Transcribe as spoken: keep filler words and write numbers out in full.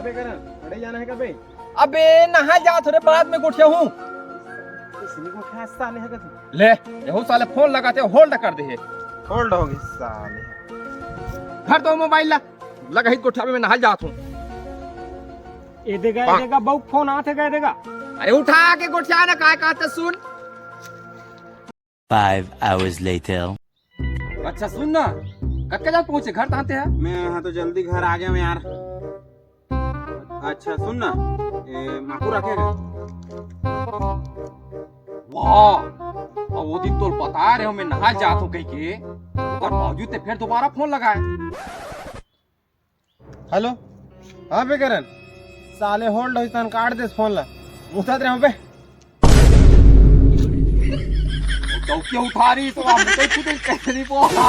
बे करा, पढ़े जाना हे का बे? अबे नहा जात हो रे, बाद में गोठियाहूं। इसने गोठिया साले हे का तू? ले, यहू साले फोन लगाथे, होल्ड कर दे हे। होल्ड हो गई साले। धर तो मोबाइल ला, लगा ही गोठिया में, मैं नहा जात हूं। ए देगा, ए देगा, बउक फोन आथे गा, ए देगा। अरे उठा के गोठिया ना, काय कहत हे सुन। Five hours later. अच्छा सुन ना, कतका जात पहुंचे घर तांते है? मैं यहाँ तो जल्दी घर आ गया हूँ यार। अच्छा सुन ना, ए, माकू रखे रे। वाह, अब वो दिन तोल बता रहे हो मैं नहा जात हूँ कह के, ओकर बावजूद ते फिर दोबारा फोन लगाए। हेलो, हाँ बे करण, साले होल्ड होइस तहन काट देस फोन ला। उठत रहे बे। तो क्यों उठा रही तो आप मुझे खुद कैसे नहीं बोला?